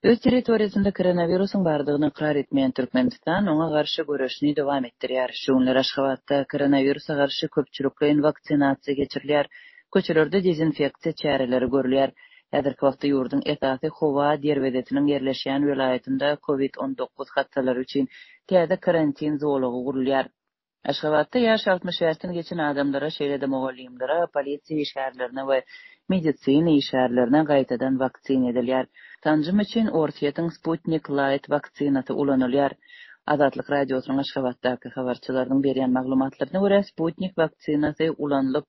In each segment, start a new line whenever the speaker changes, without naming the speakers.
Öz territoriýasynda koronawirusyň bardygyny ykrar etmeýän Türkmenistan oňa garşy göreşini dowam etdirýär. Şu günler Aşgabatda koronawirusa garşy köpçülikleýin waksinasiýa geçirilýär, köçelerde dezinfeksiýa çäreleri görülýär. Häzirki wagtda ýurduň esasy howa derwezesiniň ýerleşýän welaýatynda Covid 19 hassalary üçin täze karantin zolagy gurulýar. Aşgabatda ýaşy 65-den geçen adamlara, şeýle-de mugallymlara, polisiýa işgärlerine we medisina işgärlerine gaýtadan waksina edilýär. Sanjym üçin Orsýetiň Sputnik Light waksinasy ulanylýar. Azatlyk Radiosynyň Aşgabatdaky habarçylarynyň berýän maglumatlaryna görä, Sputnik waksinasy ulanylyp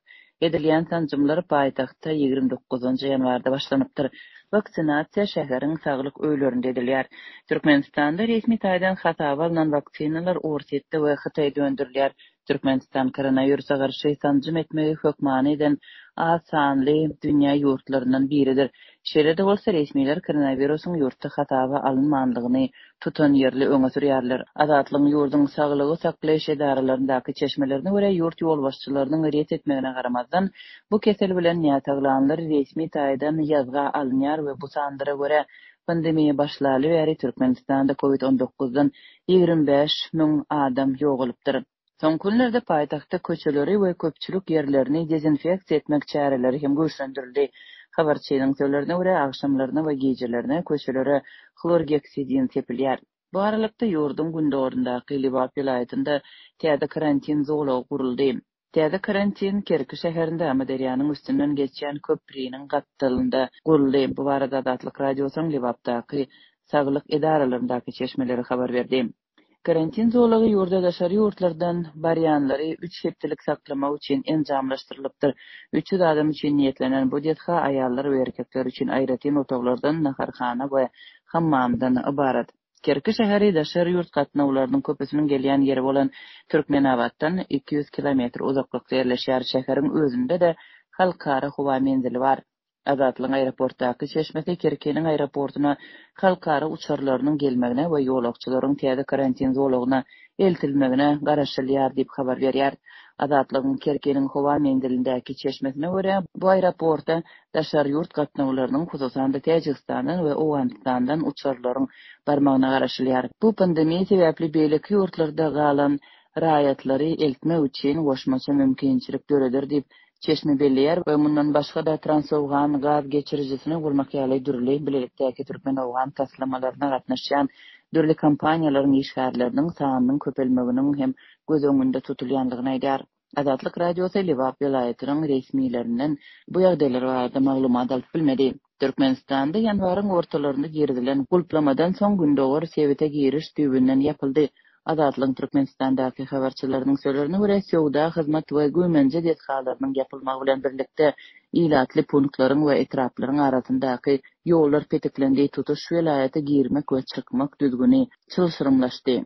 edilýän sanjymlar paýtagtda 29 ýanwarda başlanypdyr. Waksinasiýa şäheriň saglyk öýlerinde edilýär. Türkmenistanda resmi taýdan hasaba alnan waksinalar Orsýetde we Hytaýda öndürilýär. Türkmenistan koronawirusa garşy sanjym etmegi hökmany eden az sanly dünýä ýurtlaryndan biridir. Şeýle-de bolsa, resmiler koronawirusyň ýurtda hasaba alynmanlygyny tutanýerli öňe sürýärler. Azatlygyň ýurduň saglygy saklaýyş edaralaryndaky çeşmelerine görä, ýurt ýolbaşçylarynyň ret etmegine garamazdan, bu kesel bilen näsaglanlar resmi taýdan ýazga alynýar we bu sanlara görä, pandemiýa başlaly bäri Türkmenistanda covid 19-dan 25 000 adam ýogalypdyr. Soňky günlerde paýtagtda köçeleri we köpçülik ýerlerini dezinfeksiýa etmek çäreleri hem güýçlendirildi. Habarçynyň sözlerine görä, agşamlaryna we gijelerine köçelere hlorgeksidin sepilýär. Bu aralykda, ýurduň gündogaryndaky Lebap welaýatynda täze karantin zolagy guruldy. Täze karantin Kerki şäherinde Amyderýanyň üstünden geçýän köpriniň gapdalynda guruldy. Bu barada Azatlyk Radiosynyň Lebapdaky saglyk edaralaryndaky çeşmeleri habar berdi. Karantin zolagy ýurda daşary ýurtlardan barýanlary üç hepdelik saklamak üçin enjamlaşdyrylypdyr. 300 adam üçin niýetlenen bu desga aýallar we erkekler üçin aýratyn otaglardan, naharhana we hammamdan ybarat. Kerki şäheri daşary ýurt gatnawlarynyň köpüsiniň gelýän ýeri bolan Türkmenabatdan 200 kilometr uzaklykda ýerleşýär. Şäheriň özünde-de halkara howa menzili bar. Azatlygyň aeroportdaky çeşmesi Kerkiniň aeroportuna halkara uçarlarynyň gelmegine we ýolagçylaryň täze karantin zolagyna eltilmegine garaşylýar diýip habar berýär. Azatlygyň Kerkiniň howa menzilindäki çeşmesine görä, bu aeroporta daşary ýurt gatnawlarynyň, hususan-da Täjigistandan we Owganystandan uçarlaryň barmagyna garaşylýar. Bu pandemiýa sebäpli beýleki ýurtlarda galan raýatlary eltmek üçin goşmaça mümkinçilik döreder diýip, Çeşme belleýär we mundan başga-da Transowgan gaz geçirijisini gurmak ýaly dürli bilelikdäki türkmen-owgan taslamalaryna gatnaşýan dürli kompaniýalaryň işgärleriniň sanynyň köpelmeginiň hem göz öňünde tutulýandygyny aýdýar. Azatlyk Radiosy Lebap welaýatynyň resmilerinden bu ýagdaýlar barada maglumat alyp bilmedi. Türkmenistanda ýanwaryň ortalarynda girizilen gulplamadan soň gündogar sebite giriş düýbünden ýapyldy. Azatlygyň Türkmenistandaky habarçylarynyň sözlerine görä, söwda, hyzmat we güýmenje desgalarynyň ýapylmagy bilen birlikde, ilatly punktlaryň we etraplaryň arasyndaky ýollar petiklendi, tutuş welaýata girmek we çykmak düzgüni çylşyrymlaşdy.